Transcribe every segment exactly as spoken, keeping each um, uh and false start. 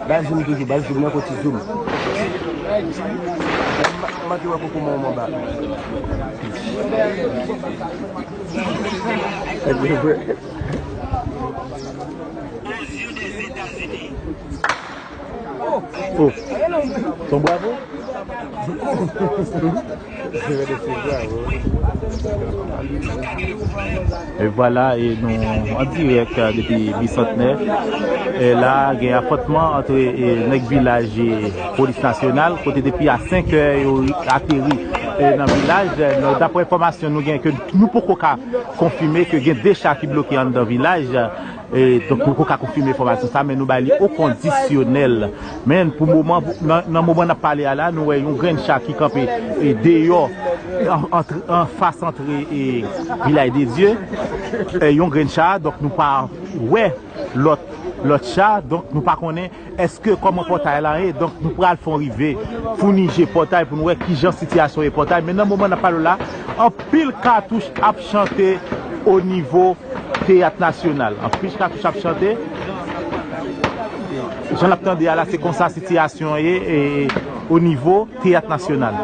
Bay zoom toujou, bay zoom nan, konti zoom. M manke wè koko manman ba. Oh, son bravo. E vwala, e nou an dirèk, e, depi Bisantnè. E la, gen afwontman ant, e, nèg vilaj e polis nasyonal, kote depi a senk è yo ateri, e, nan vilaj. E, nou, daprè enfòmasyon nou gen, ke nou poko ka konfime ke gen de cha ki bloke anndan vilaj. E, donk, nou poko ka konfime enfòmasyon sa, men nou bay li o kondisyonèl. Men, pou moman, pou, nan, nan moman n ap pale a la, nou wè yon grenn cha ki kanpe, e, deyò, an, antre, anfas antre, e, Vilaj de Dye. E, yon grenn cha, donk, nou pa wè lòt, lòt cha, donk, nou pa konnen èske kòman pòtay la ye. Donk, nou pral fè yon rive, founi je pòtay pou nou wè kijan sitiyasyon ye pòtay. Men nan moman n ap pale la, anpil katouch ap chante o nivo Teyat Nasyonal. Anpil katouch ap chante. Jan n ap tande a la, se konsa sitiyasyon ye, e, o nivo Teyat Nasyonal.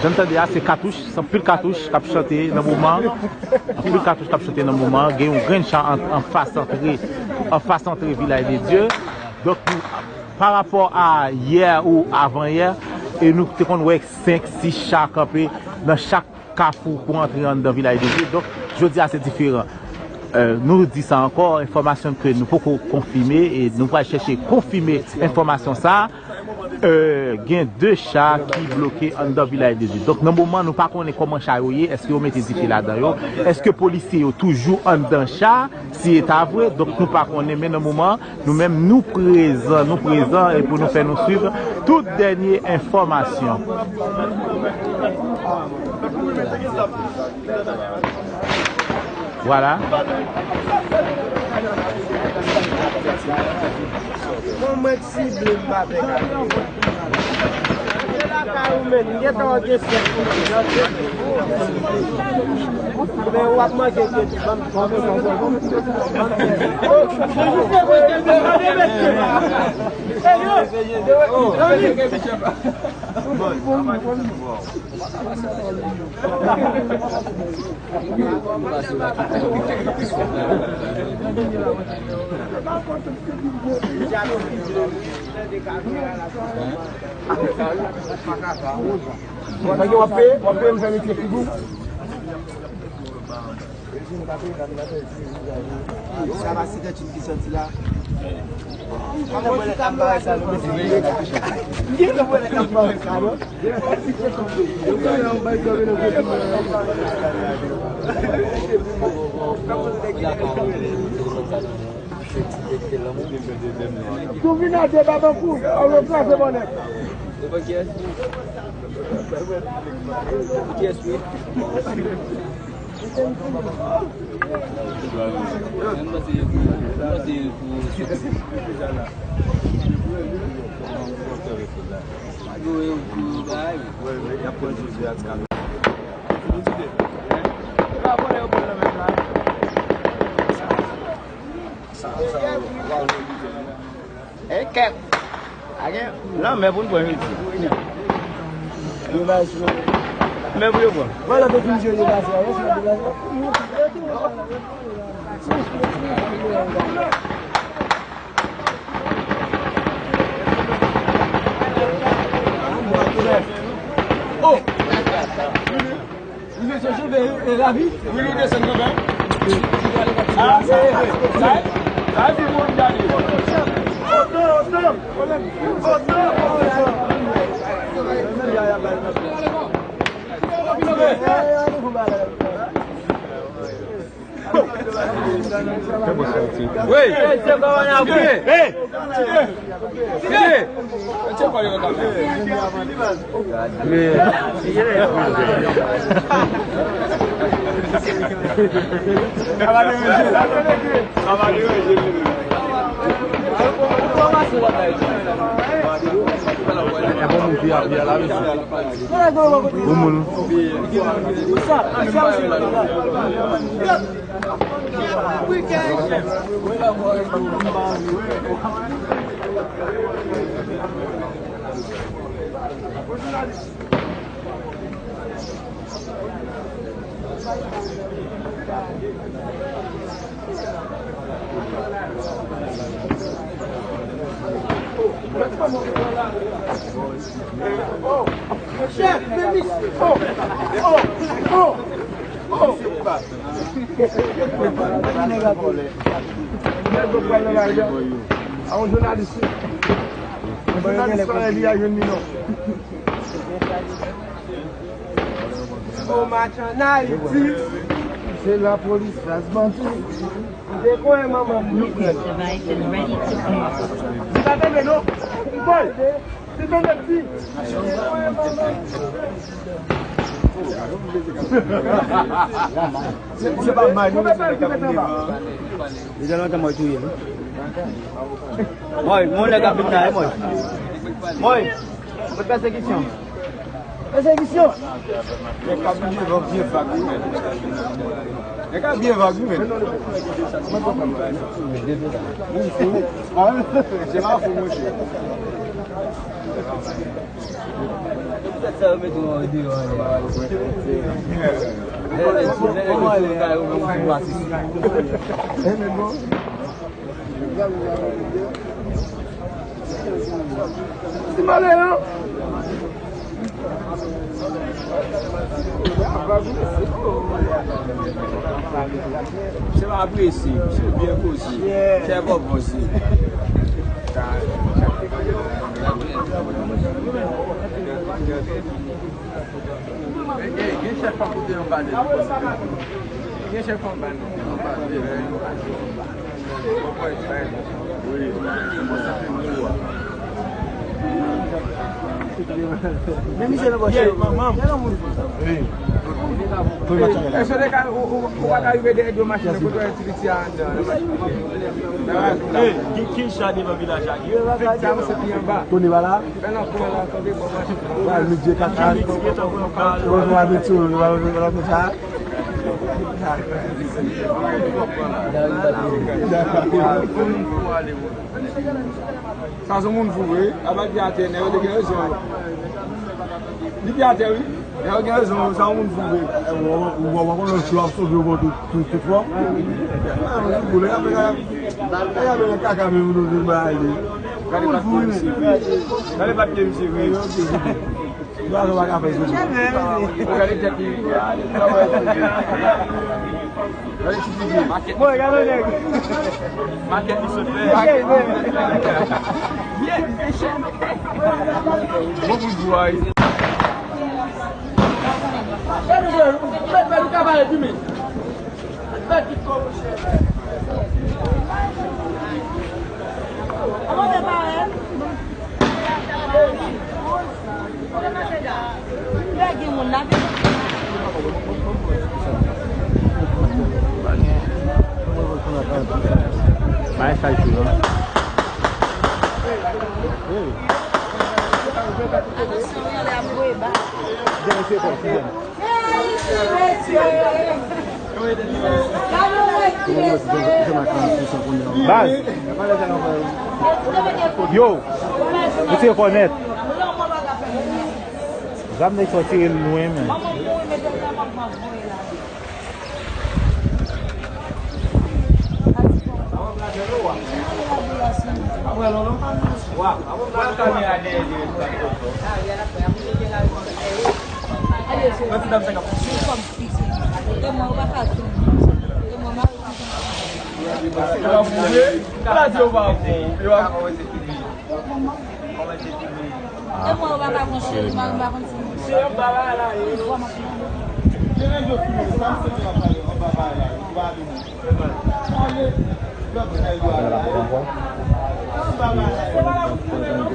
Jan n tande a, se katouch, se anpil katouch k ap chante nan moman. Anpil katouch k ap chante nan moman. Gen yon grenn cha an, anfas antre, anfas antre Vilaj de Dye. Donk, nou, pa rapò a yè ou avan yè, e nou te konn wè senk, sis cha kanpe nan chak kafou pou antre anndan Vilaj de Dye. Donk, jodi a, se diferan. E, nou di sa ankò, enfòmasyon ke nou poko konfime, e nou pral chèche konfime enfòmasyon sa a. E, gen de cha ki bloke anndan Vilaj de Dye. Donk, nan moman, nou pa konnen kòman cha yo ye, èske yo mete dife ladan yo, èske polisye yo toujou anndan cha, si e ta vre, donk, nou pa konnen, men nan moman, nou menm, nou prezan, nou prezan, e pou nou fè nou swiv tout dènye enfòmasyon. Vwala. Bon, mwen k sible, m pa fè kado. Gade lakay ou menm, m gentan wè gen sèt. Men w ap manke kèt, ban m, ban m, ban m. Sa gen w ap peye, w ap peye m fè metye figi w. Sa va si kèt ki sòti la. Mwen mwen lè nan bagay sa, nou mete. Mwen mwen lè nan bagay sa, non. Tou vin a de babankou, an yo kraze bònèt. Kiyès wi? E kèt. A gen lanmè pou n pran jodi. Lanmè pou yo pran. Vwala, te fin jwe yo pase a, yo fin deplase. Oh! Misye se cheve e ravi. Wi, nou desann kanmenm. Ah, sa, sa, sa, sa, di moun gade. Otan, otan, otan, otan. Wi. Hey, se kòmanda, wi. Hey. Bon moun. A yon jounalis. Yon jounalis pa lè li a jwenn li non. Bon match ann Ayiti. Se lapolis, las bandi. Ou te konnen manman m nou pran. Li pa tande non. Boy, li tande ti. Se pa mal nou mete nèg k ap vini. Deja lontan mwen touye wi. Mwen, mwen nèg ap vin la, mwen. Mwen, mwen pèsekisyon. Pèsekisyon. Nèg ka byen vag, byen vag wi, men. Nèg ka byen vag wi, men. Moun fou. Se pa fou, monchè. Poutèt sa yo mete w deyò an lè a. Lè nèg sou, lè nèg yo sou kay yo, men moun fou pase sou. Ti male non. Se pa apresye, se byen koze. Chè bò bò se. Gen chèf pa kote anba de. Gen chèf anba non. Anba de. Men misye nan bò chè. Èske w te ka, ou, ou, ou pa ka rive dèyè do machin nan kote w wè ti piti a anndan? Ki, ki chade nan vilaj la? Ki, ki, ki anba? Tony pa la? Pral nou dye kaka. Bonjou, abitye, nou pral fè sa. Sa se moun fou vre. Aba pye atè, nèg yo te gen rezon. Li pye atè, wi. Nèg yo gen rezon, sa se moun fou vre. Ou wè, ou wè, ou wè, konnen si w ap sove, ou bon tout, tout, tout fò. Nèg ap fè, nèg ap fè kaka, men nou vin ba ale. Gade papye misye vre. Gade papye misye vre. Gade tèt li. Gade ti figi. Makèt. Bon, gade nèg. Makèt li sot fè. Bon pou jwa. Baz. Yo, ou te konèt. Zam nèg sa tire l lwen, men.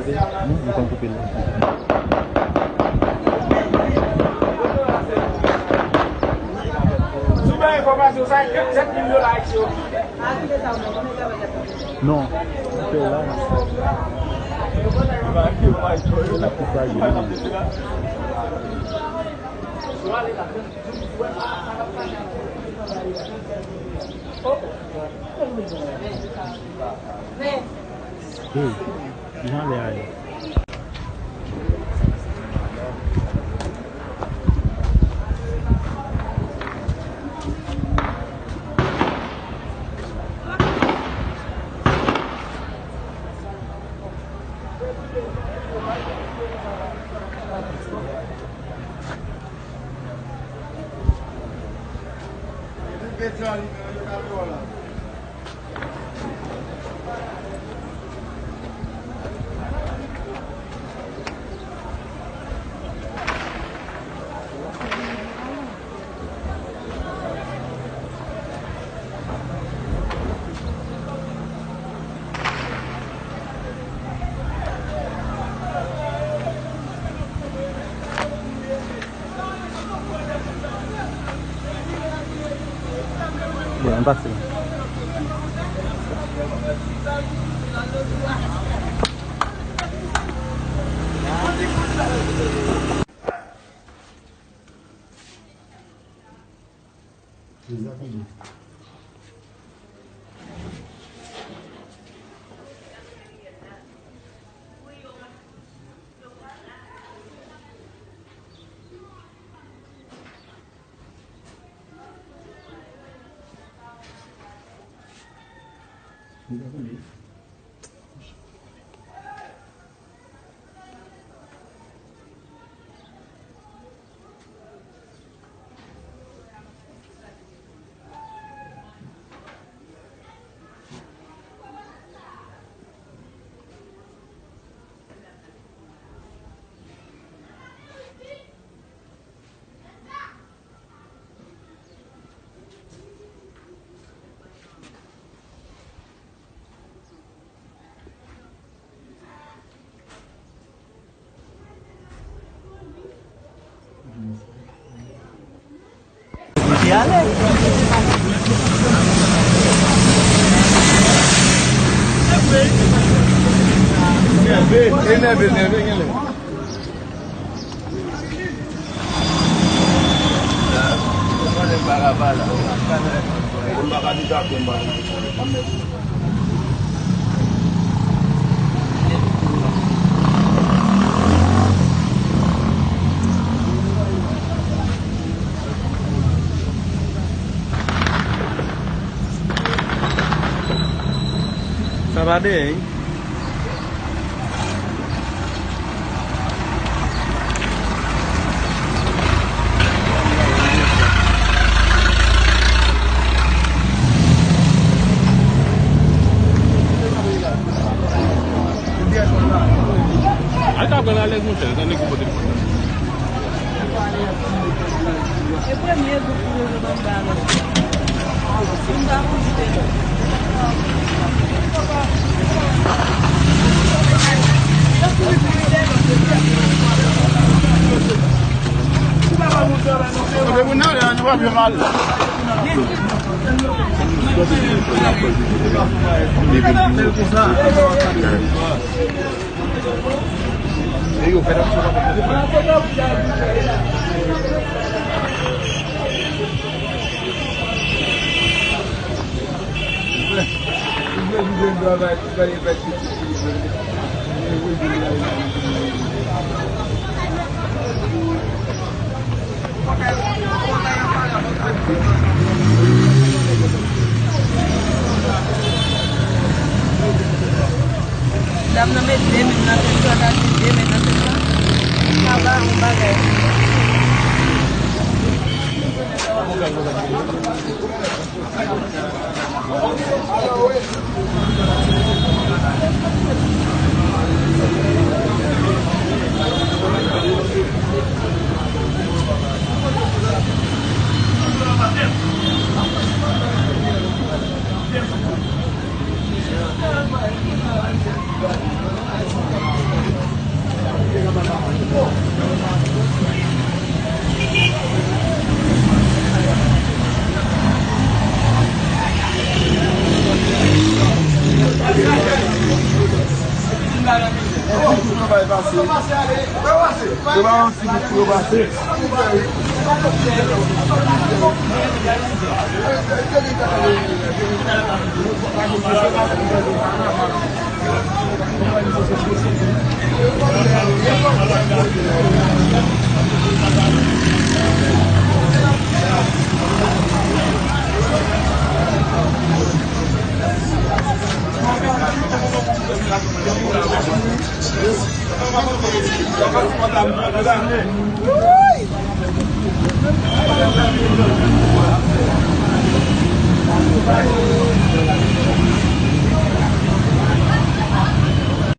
Non, m konn koupe l la. Sou bay enfòmasyon sa, sèt mil dola ayisyen. Non, koupe la. L ap koupe a ye, non. Hey, kijan lè a ye? Bon, ann pase. Enève, enève, enève, genlè. Sa pa de, hein? Al ta pran alèz monchè, tande ki pote. E premye gwoup ki leve ban m ba lòt. M pa konn kite lòt. Anpe moun nan ale la, nou pa vle mal. Dam nan met de men nan tèt sa, dam met de men nan tèt sa. Sa pa yon bagay. Yo ba yon ti bout pou yo pase.